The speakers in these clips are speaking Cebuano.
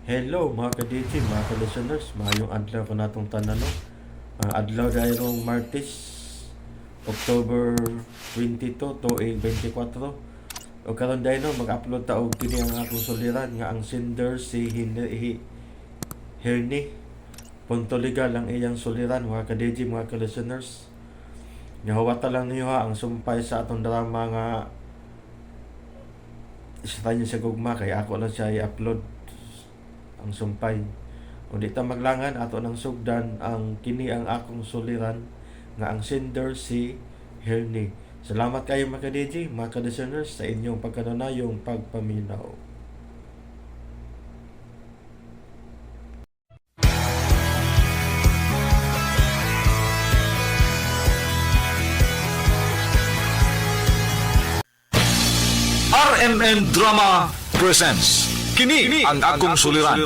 Hello mga ka-DJ, mga ka-listeners, maayong adlaw kanatong tanan, no? Adlaw dahil Martes, October 22, 2024. O karon dahil, no, mag-upload ta og kini ang akong suliran nga ang sender si Hernie. Punto legal ang iyang suliran, mga ka-DJ, mga ka-listeners. Nahuwata lang niyo ha ang sumpay sa atong drama nga Isa sa Gugma kay ako lang siya i-upload ang sumpay. O di ta maglangan, ato nang sugdan ang kini ang akong suliran nga ang sender si Hernie. Salamat kayo mga ka-DJ, mga ka-listeners, sa inyong pagkanunayong pagpaminaw. RMN Drama presents Kini ang akong suliran.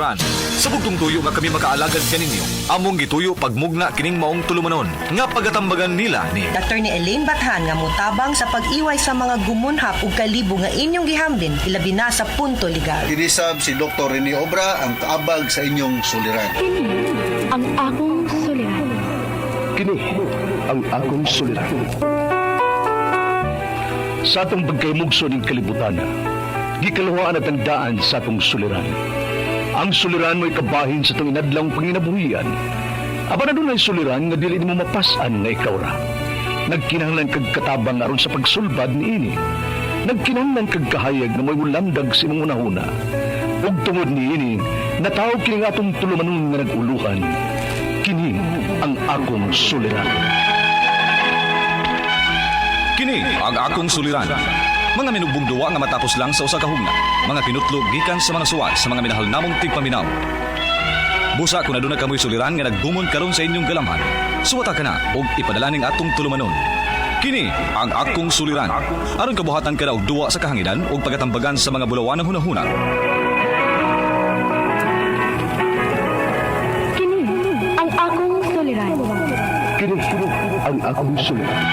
Sa bugtong tuyo nga kami makaalagad kaninyo, among gituyo pagmugna kining maong tulumanon nga pagatambagan nila ni Attorney Elaine Bathan nga motabang sa pag-iway sa mga gumunhap ug kalibo nga inyong gihambin ilabi na sa punto legal. Kinisab si Dr. Rene Obra ang kaabag sa inyong suliran. Kini ang akong suliran. Kini ang akong suliran. Sa atong pagkaymugso ning kalibutan, gikaluhaan at ang daan sa atong suliran. Ang suliran mo'y kabahin sa atong inadlang panginabuhian. Apan adunay suliran nga dili nimo mapas-an nga ikaw ra. Nagkinahanglan kag katabang aron sa pagsulbad niini. Nagkinahanglan kag kahayag nga mo'y mulamdag sa imong hunahuna. Ug tungod niini, natawag kini nga atong tulumanon nga nag-uluhan. Kini ang akong suliran. Kini ang akong suliran. Mga minugbong duwa nga matapos lang sa usa ka hugna. Mga pinutlo gikan sa mga suwat sa mga minahal namong tigpaminaw. Busa kung aduna kamoy suliran nga nagdumon karon sa inyong galamhan, suwata ka na og ipadala ning atong tulumanon. Kini ang akong suliran. Aron kabuhatan ka na og duwa sa kahanginan ug pagatambagan sa mga bulawan ng hunahuna. Kini ang akong suliran. Kini ang akong suliran.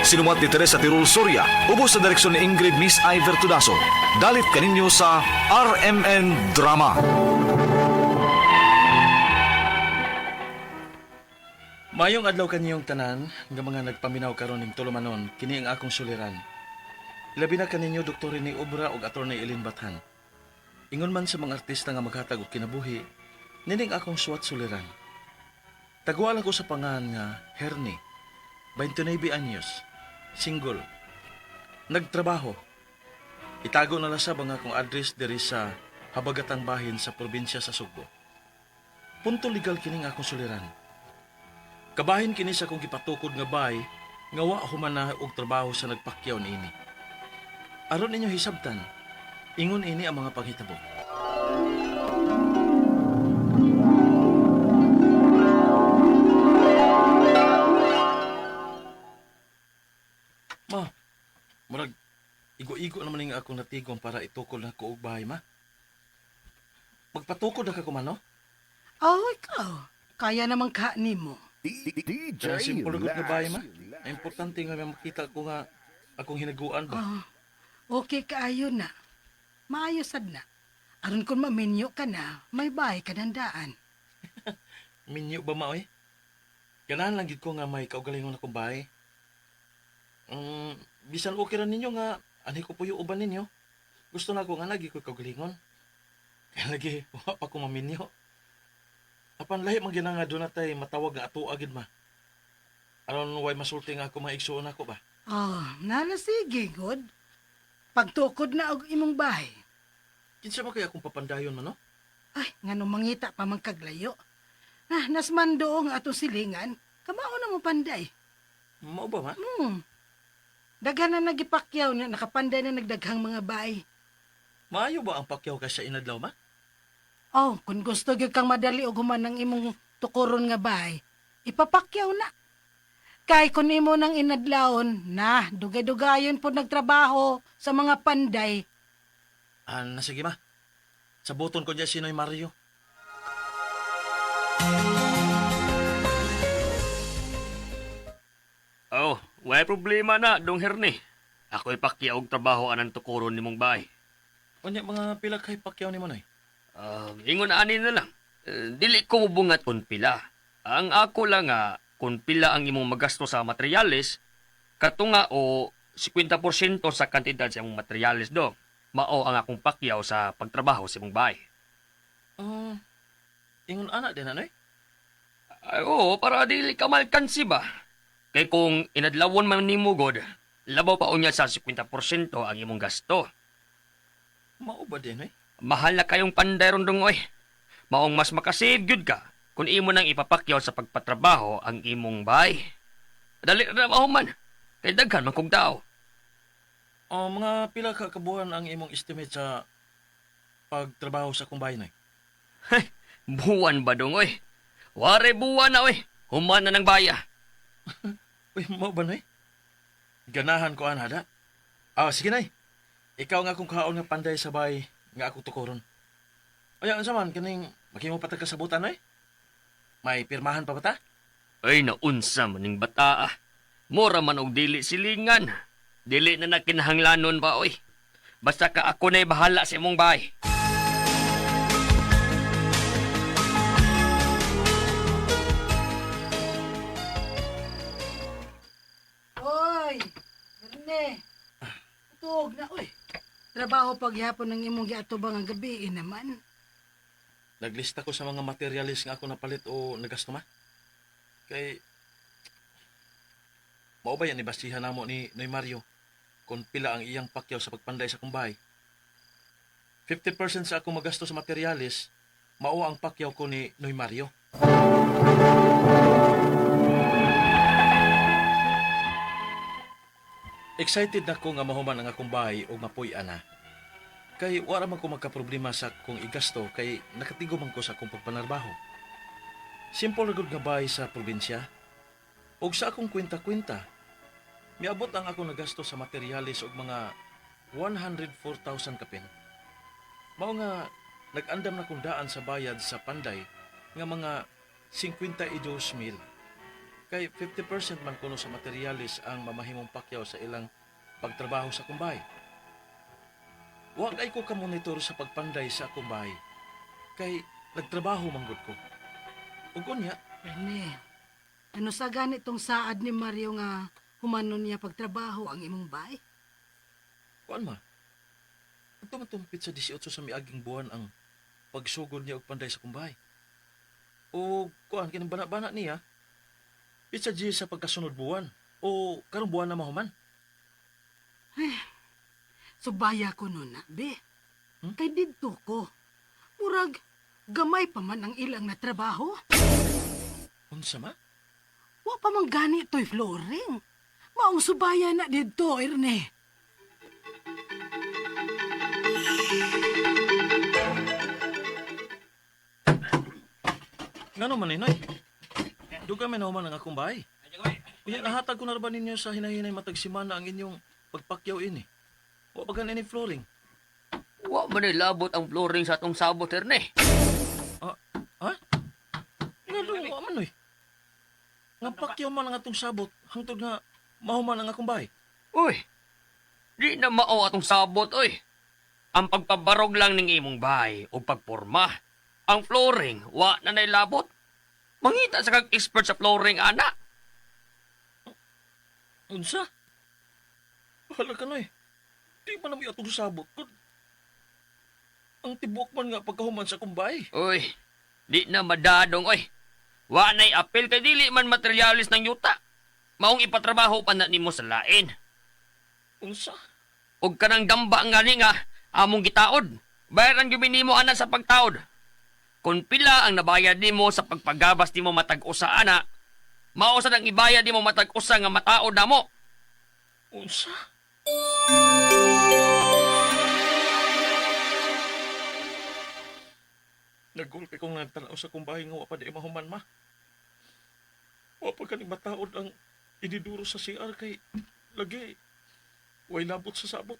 Sinumat ni Teresa Tirul Soria, ubos sa direksyon ni Ingrid Miss Iver Tudaso. Dalit kaninyo sa RMN Drama. Mayong adlaw kaniyong tanan nga mga nagpaminaw karon ning tulumanon, kini ang akong suliran. Ilabi na kaninyo Dr. Rene Obra ug Attorney Eileen Bathan. Ingon man sa mga artista nga maghatag og kinabuhi, nining akong suwat suliran. Tagual ako sa pangan nga Hernie, 29 anyos, single. Nagtrabaho. Itago na lang sa ang akong address diri sa Habagatang Bahin sa probinsya sa Sugbo. Punto legal kining akong suliran. Kabahin kini sa akong gipatukod nga bay nga wa humana og trabaho sa nagpakyaw niini. Aron ninyo hisabtan, ingon ini ang mga panghitabo. Ma, murag igo-igo naman ning akong natigom para itukod na ko og bahay, ma. Magpatukod na ka kumano? Oh, ikaw. Kaya namang kaani mo. Kaya simple gud nga bahay, ma. Ang importante nga may makita ko nga akong hinaguan ba. Oh, okay kaayo na. Maayo sad na. Aron kung maminyo ka na, may bahay ka ng daan. Minyo ba ma oy? Ganahan lang gid ko nga may kaugalingon akong bahay. Bisan okay ra ninyo nga anhi ko puyo uban ninyo. Gusto na ko nga lagi ko kaugalingon. Kaya lagi wa pa ko maminyo. Apan lahi man gyud nga doon natay matawag nga ato agid ma. Aron way masulti nga ako maigsuon ako ba. Oh, nana sige, good. Pagtukod na og imong bahay. Kinsa man kaya akong papandayon man, no? Ay, nganong mangita pa man kaglayo. Na, nasmando ang atong silingan, kamao na mo panday. Mao ba ma? Daghan na nagipakyaw na nakapanday na nagdaghang mga bahay. Maayo ba ang pakyaw kaysa inadlaw ma? Oh, kung gusto gyud kang madali og human ang imong tukuron nga bahay, ipapakyaw na. Kay kun imo nang inadlawon, na dugay-dugayon po nagtrabaho sa mga panday. Ah, na sige ma. Sabuton ko diya si Noy Mario. Oh, way problema na, Dong Herne. Ako'y pakiaog trabaho anang tukuron nimong bahay. Unya mga pila kay pakyaw ni Manoy. Ingon ani na lang. Eh, dili ko mobungat kung pila. Ang ako lang nga, kung pila ang imong magasto sa materyales, katunga o 50% sa kantidad sa imong materyales do. Mao ang akong pakyaw sa pagtrabaho sa imong bahay. Um, ingon ana din anoy. Ay, oo, para dili ka malkansi ba? Kay kung inadlawon man nimo god, labaw pa unya sa 50% ang imong gasto. Mao ba din eh? Mahal na kayong panday rondong oy. Maong mas makasave gyud ka kung imo nang ipapakyaw sa pagpatrabaho ang imong bay. Dali ra mahuman. Kay daghan man kog tao. Oh, mga pila ka kabuhan ang imong estimate sa pagtrabaho sa akong bahay, Noy? Buwan ba dong oy? Ware buwan na oy. Human na ng baya. Uy, mao ba, Noy? Ganahan ko an hada. Ah, sige, Nay. Ikaw nga akong kaon nga panday sa bahay nga akong tukoron. Ay, unsa man kaning maghimo pa tag kasabutan, Noy? May pirmahan pa ba ta? Ay naunsa man ning bata ah. Mura man og dili silingan. Dili na nakinahanglanon ba oy. Basta ka ako na'y bahala sa imong bahay. Oy, Rene. Tuog na, oy. Trabaho paghapon ng imong giatubang ang gabi eh, naman. Naglista ko sa mga materialis nga ako napalit o nagasto ma. Kay mao ba yan ibasihan namo ni Noy Mario kung pila ang iyang pakyaw sa pagpanday sa kumbay. 50% sa akong magasto sa materyales, mao ang pakyaw ko ni Noy Mario. Excited na ko nga mahuman ang akong bahay o mapuy ana. Kay wala man ko magkaproblema sa akong igasto kay nakatigo man ko sa akong pagpanarbaho. Simple ra gud nga bahay sa probinsya. Og sa akong kwenta-kwenta, miabot ang akong nagasto sa materyales og mga 104,000 kapin. Mao nga nag-andam na kong daan sa bayad sa Panday nga mga 52,000. Kay 50% man kuno sa materyales ang mamahimong pakyaw sa ilang pagtrabaho sa kumbay. Wa kay ko kamonitor sa pagpanday sa akong bahay. Kay nagtrabaho man gud ko. Ug unya, Rene, ano sa ganitong saad ni Mario nga humanon niya pagtrabaho ang imong bay? kuan ma. Adto man tong pitsa 18 sa miaging buwan ang pagsugod niya og panday sa kumbay. O kuan kining bana-bana niya. Pitsa 10 sa pagkasunod buwan o karong buwan na mahuman. Subaya ko nun na, be. Kay didto ko. Murag, gamay pa man ang ilang na trabaho. Unsa ma? Wa pa man gani to'y flooring. Maong subaya na didto, Erne. Ngano man inoy? Dugay may nahuman ang akong bahay. Unya nahatag ko na ra ba ninyo sa hinahinay matag semana ang inyong pagpakyaw ini. Wa pa gani ni flooring. Wa man labot ang flooring sa atong sabot, Erne. Ah, ha? Ngano wa man oy. Nga pakyaw man ang atong sabot hangtod nga mahuman ang akong bahay. Uy, di na mao atong sabot, uy. Ang pagpabarog lang ning imong bahay o pagporma. Ang flooring, wa na nailabot. Mangita sa kag expert sa flooring, ana. Unsa? Bahala ka na eh. Di man na atong sabot. Kun ang tibok man nga pagkahuman sa kumbay. Uy, di na madadong, uy. Wa na'y apel kay dili man materialis ng yuta. Maong ipatrabaho pa na nimo sa lain. Unsa? Og kanang damba nga ni nga among gitaod. Bayaran gyud nimo ana sa pagtaod. Kung pila ang nabayad nimo sa pagpagabas nimo matag usa ana, mao sad ang ibayad nimo matag usa nga mataod namo. Unsa? Nagulpi kong nagtanaw sa kumbahay nga wa pa di mahuman ma. Wa pa kani mataod ang iniduro sa CR kay lagi way labot sa sabot.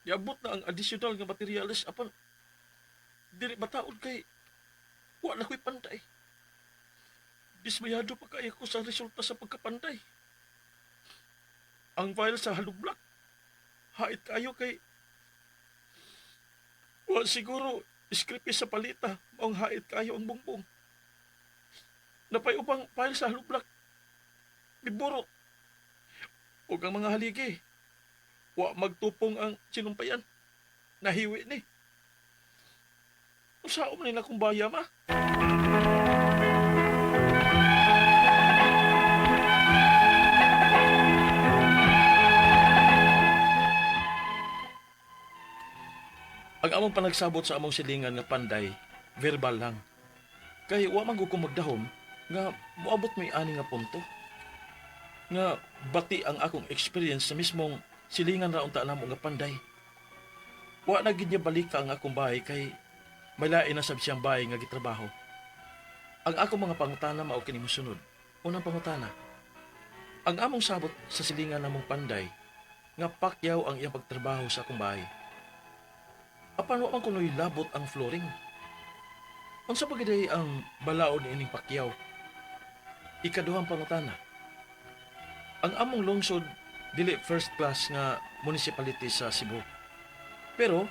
Niabot na ang additional nga materyales apan dili mataod kay wa na ko'y panday. Dismayado pa kaya ko sa resulta sa pagkapanday. Ang file sa halublak. Hait kayo kay Wa siguro iskripi sa palita maong hait kayo ang bungbong. Napay ubang file sa halublak. Giburot. Ug ang mga haligi. Wa magtupong ang sinumpayan. Nahiwi ni. Unsaon man nila kung baya ma? Ang among panagsabot sa among silingan nga panday, verbal lang. Kay wa man gud ko magdahom nga moabot may ani nga punto. Nga bati ang akong experience sa mismong silingan ra unta namo nga panday. Wa na gid niya balika ang akong bahay kay may lain na sab siyang bahay nga gitrabaho. Ang akong mga pangutana mao kini mosunod. Unang pangutana. Ang among sabot sa silingan namong panday nga pakyaw ang iyang pagtrabaho sa akong bahay. Apan wa man kuno'y labot ang flooring. Unsa pa gid ang balaod niining pakyaw? Ikaduhang pangutana. Ang among lungsod dili first class nga municipality sa Cebu. Pero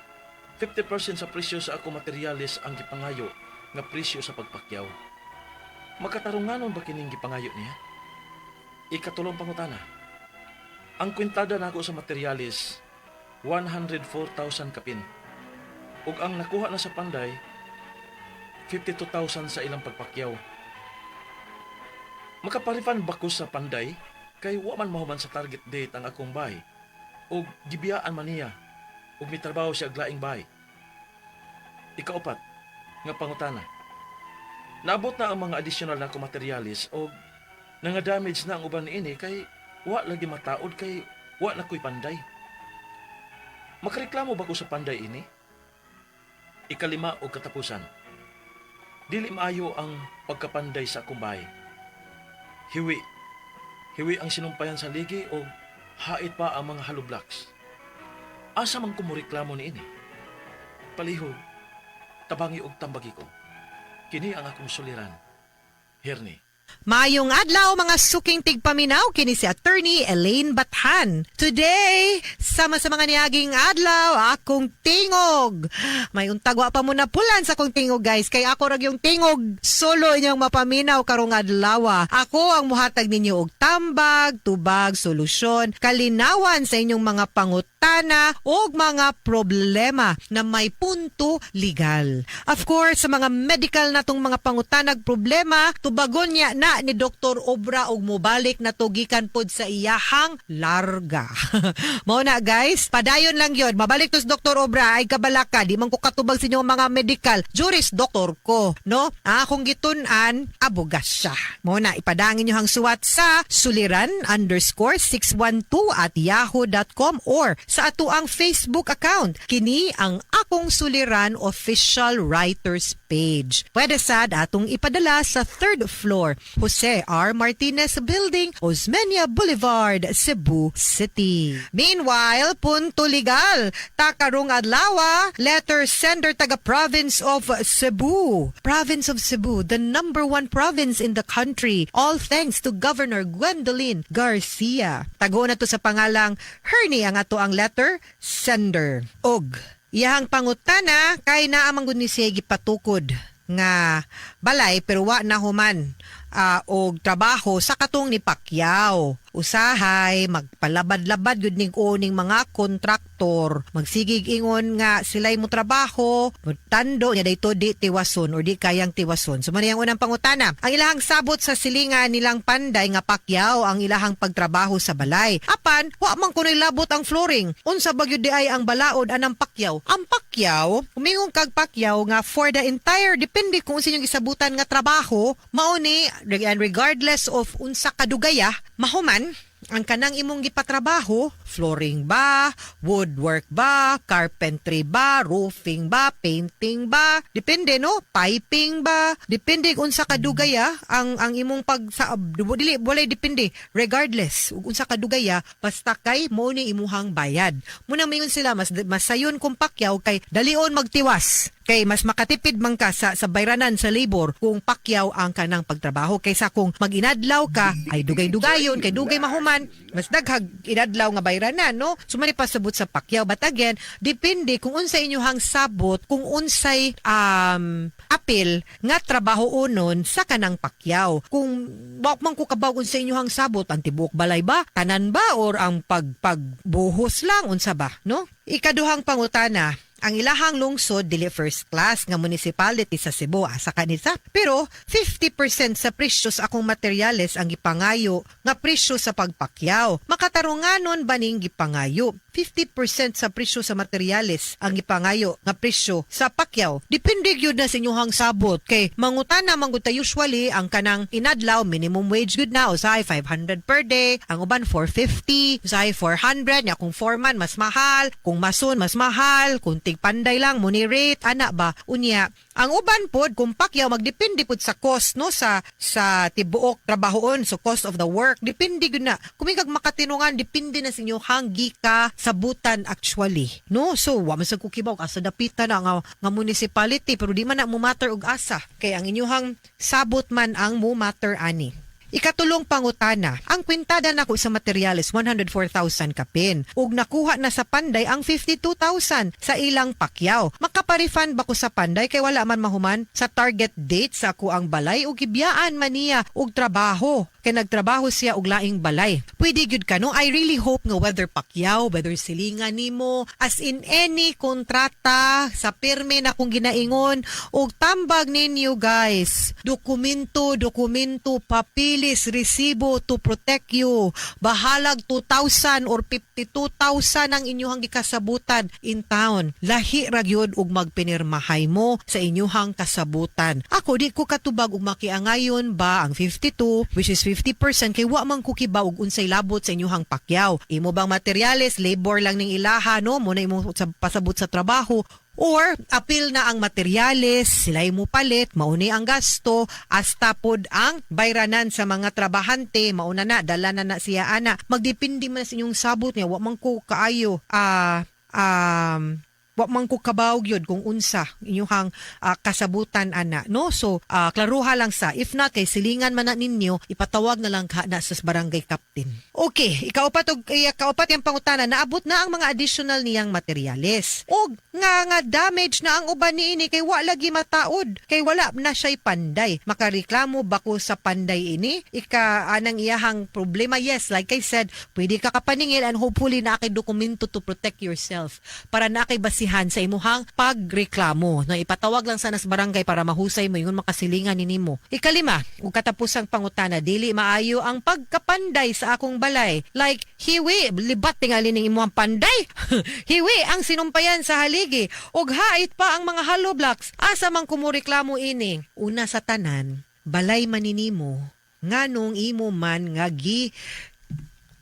50% sa presyo sa ako materyales ang gipangayo nga presyo sa pagpakyaw. Makatarunganon ba kining gipangayo niya? Ikatulong pangutana. Ang kwintada nako sa materyales 104,000 kapin. Ug ang nakuha na sa panday 52,000 sa ilang pagpakyaw. Makaparifan ba ko sa panday kay wa man mahuman sa target date ang akong bahay ug gibiyaan man niya ug mitrabaho siya og laing bahay. Ikaupat nga pangutana. Naabot na ang mga additional na materyales og nanga-damage na ang uban niini kay wa lagi mataod kay wa na ko'y panday. Makareklamo ba ko sa panday ini? Ikalima og katapusan. Dili maayo ang pagkapanday sa akong bahay. Hiwi. Hiwi ang sinumpayan sa ligi o hait pa ang mga hollow blocks. Asa man ko moreklamo niini? Palihog, tabangi og tambagi ko. Kini ang akong suliran. Herni. Maayong adlaw mga suking tigpaminaw, kini si Attorney Elaine Bathan. Today, sama sa mga niaging adlaw, akong tingog. May untagwa pa muna pulan sa akong tingog guys, kay ako rag yung tingog solo inyong mapaminaw karong adlaw. Ako ang muhatag ninyo og tambag, tubag, solusyon, kalinawan sa inyong mga pangutana ug mga problema na may punto legal. Of course, sa mga medical natong mga pangutanag problema, tubagon niya na ni Dr. Obra og mobalik na to gikan pod sa iyahang larga. Mao na guys, padayon lang yon. Mabalik to si Dr. Obra ay kabalaka, di man ko katubag sa inyong mga medical. Juris doktor ko, no? Ang akong gitun-an, abogas siya. Mao na, ipadangin nyo ang suwat sa suliran_612@yahoo.com or sa atuang Facebook account. Kini ang Akong Suliran Official Writers Page. Pwede sad atong ipadala sa third floor, Jose R. Martinez Building, Osmeña Boulevard, Cebu City. Meanwhile, punto legal. Takarong adlawa, letter sender taga Province of Cebu. Province of Cebu, the number one province in the country. All thanks to Governor Gwendolyn Garcia. Tago na to sa pangalang Hernie ang ato ang letter sender. Og iyahang pangutana kay naa man gud ni siya gipatukod nga balay pero wa na human og trabaho sa katong ni Pacquiao. Usahay magpalabad-labad gud ning uning mga kontraktor. Magsigig ingon nga sila'y mo trabaho, tando nya dayto di tiwason or di kayang tiwason. So man ang unang pangutana. Ang ilahang sabot sa silingan nilang panday nga Pacquiao ang ilahang pagtrabaho sa balay. Apan wa man kunoy labot ang flooring. Unsa ba gyud di ay ang balaod anang Pacquiao? Ang Pacquiao, umingon kag Pacquiao nga for the entire, depende kung unsa inyong gisabutan nga trabaho, mao ni and regardless of unsa kadugaya, mahuman ang kanang imong gipatrabaho, flooring ba, woodwork ba, carpentry ba, roofing ba, painting ba, depende no, piping ba, depende kung unsa kadugaya ang imong pag sa dili walay depende, regardless ug unsa kadugaya basta kay mo ni imuhang bayad. Muna mingon sila mas masayon kung pakyaw kay dalion magtiwas kay mas makatipid man ka sa bayranan sa labor kung pakyaw ang kanang pagtrabaho kaysa kung maginadlaw ka ay dugay-dugayon kay dugay mahuman. uban mas daghag inadlaw nga bayranan, no? So man ipasabot sa pakyaw. But again, depende kung unsay inyohang sabot, kung unsay apil nga trabaho unon sa kanang pakyaw. Kung wa man ko kabaw unsa inyohang sabot, ang tibuok balay ba, tanan ba, or ang pagbuhos lang, unsa ba, no? Ikaduhang pangutana, ang ilahang lungsod dili first class nga municipality sa Cebu, asa kanisa. Pero 50% sa presyo sa akong materyales ang gipangayo nga presyo sa pagpakyaw. Makatarunganon ba ning gipangayo? 50% sa presyo sa materyales ang gipangayo nga presyo sa pakyaw. Depende gyud na sa inyong sabot kay mangutana man gud ta, usually ang kanang inadlaw minimum wage gud na usahay 500 per day, ang uban 450, usahay 400 nya, kung foreman mas mahal, kung mason mas mahal, kung tigpanday lang mo ni rate ana ba. Unya ang uban pod kung pakyaw, magdepende pod sa cost, no, sa tibuok trabahoon. So cost of the work, depende gyud na kung ikag makatinungan, depende na sa inyo hanggi ka sabutan actually, no? So wa man sa kukibaw asa dapitan na nga municipality, pero di man na mo matter og asa kay ang inyuhang sabot man ang mo matter ani. Ikatulong pangutana, ang kwintada nako sa materyales 104,000 kapin ug nakuha na sa Panday ang 52,000 sa ilang pakyaw. Makaparefund ba ko sa Panday kay wala man mahuman sa target date sa ako ang balay ug gibiyaan man niya og trabaho kay nagtrabaho siya og laing balay? Pwede gyud ka, no? I really hope nga whether pakyaw, whether silingan nimo, as in any kontrata sa pirme na kung ginaingon og tambag ninyo, guys. Dokumento, dokumento, papilis, resibo to protect you. Bahalag 2,000 or 52,000 ang inyuhang gikasabutan in town. Lahi ra gyud og magpinirmahay mo sa inyuhang kasabutan. Ako di ko katubag og makiangayon ba ang 52, which is 50%, kay wa man ko kibaw og unsay labot sa inyuhang pakyaw. Imo bang materyales, labor lang ning ilaha, no? Mo na imo sa pasabot sa trabaho or apil na ang materyales, sila'y mo palit, mauni ang gasto, hasta pod ang bayranan sa mga trabahante, mauna na, dala na na siya ana. Magdepende man sa inyong sabot niya, wa man ko kaayo, wa man ko kabaw gyud kung unsa inyuhang kasabutan ana, no? So klaruha lang sa, if not kay silingan man na ninyo, ipatawag na lang ka na sa barangay captain. Okay, ikaupat og ikaupat yang pangutana, naabot na ang mga additional niyang materyales og nga damage na ang uban niini kay wa lagi mataod kay wala na siya'y panday. Makareklamo ba ko sa panday ini? Ika anang iyahang problema, yes, like I said, pwede ka kapaningil and hopefully naa kay dokumento to protect yourself para naa kay basihan sa imuhang pagreklamo na ipatawag lang sana sa barangay para mahusay mo ingon makasilingan nimo. Ikalima ug katapusang pangutana, dili maayo ang pagkapanday sa akong balay, like hiwi, libat tingali ning imuhang panday, hiwi ang sinumpayan sa haligi ug hait pa ang mga hollow blocks. Asa man ko moreklamo ini? Una sa tanan, balay maninimo, nganong imo man nga gi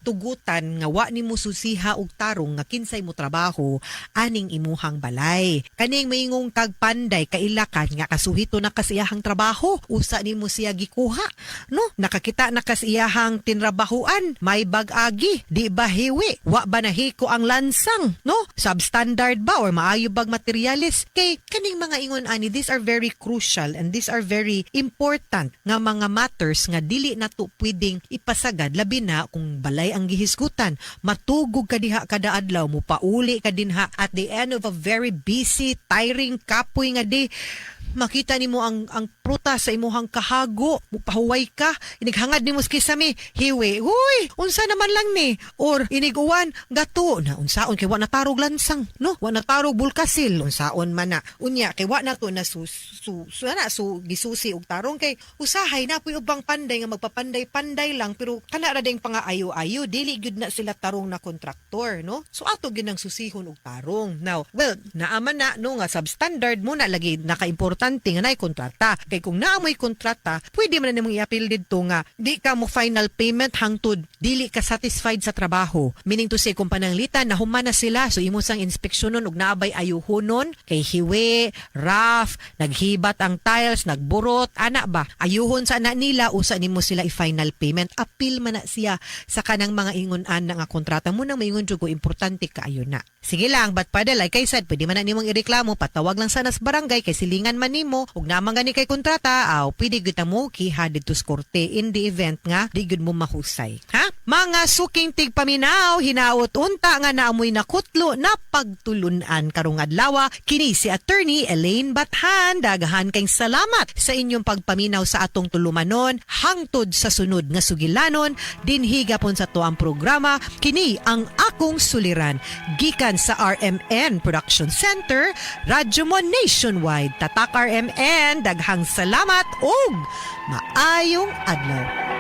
tugutan nga wa nimo susiha og tarong nga kinsay mo trabaho aning imuhang balay? Kaning maingong kag panday, kaila ka nga kasuhito na kas iyahang trabaho, usa nimo siya gikuha, no? Nakakita na kas iyahang tinrabahuan, may bag-agi, di ba hiwi, wa ba nahiko ang lansang, no? Substandard ba or maayo bag materyales? Kay kaning mga ingon ani, these are very crucial and these are very important nga mga matters nga dili nato pwedeng ipasagad, labi na kung balay ang gihisgutan. Matugog ka diha kada adlaw, mo pauli ka dinha at the end of a very busy, tiring, kapoy nga day, makita nimo ang prutas sa imuhang kahago, mupahuway ka, inighangad nimo sa kisame, hiwi, huy, unsa naman lang ni, or iniguan, gato na, unsaon kay wa natarog lansang, no? Wa natarog bulkasil, unsaon man na? Unya kay wa na to na su, su, su, na, su gisusi og tarong, kay usahay na puy ubang panday nga magpapanday-panday lang, pero kana ra ding pangaayo-ayo, dili gyud na sila tarong na kontraktor, no? So ato gyud ang susihon og tarong. Now, well, naaman na, no, nga substandard mo na lagi nakaimportante nga naay kontrata. Kay kung naa mo'y kontrata, pwede man na nimong i-appeal didto nga di ka mo final payment hangtod dili ka satisfied sa trabaho. Meaning to say, kung pananglitan nahuman na sila, so imo sang inspeksyonon ug naabay ayuhonon kay hiwi, rough, naghibat ang tiles, nagburot, ana ba? Ayuhon sa ana nila, usa nimo sila i-final payment. Appeal man na siya sa kanang mga ingon ana nga kontrata mo nang maingon jud ko importante kaayo na. Sige lang, but pada, like I said, pwede man na nimong ireklamo, patawag lang sana sa barangay kay silingan man. nimo ug naman gani kay kontrata, aw pwede gyud ta mo kiha didto sa korte in the event nga di gyud mo mahusay. Ha? Mga suking tigpaminaw, hinaot unta nga naamoy nakutlo na pagtulunan karong adlaw. Kini si Attorney Elaine Bathan. Daghan kayong salamat sa inyong pagpaminaw sa atong tulumanon hangtod sa sunod nga sugilanon dinhi gapon sa tuang programa. Kini ang Akong Suliran, gikan sa RMN Production Center, Radyo Mo Nationwide. Tatak RMN, daghang salamat ug maayong adlaw.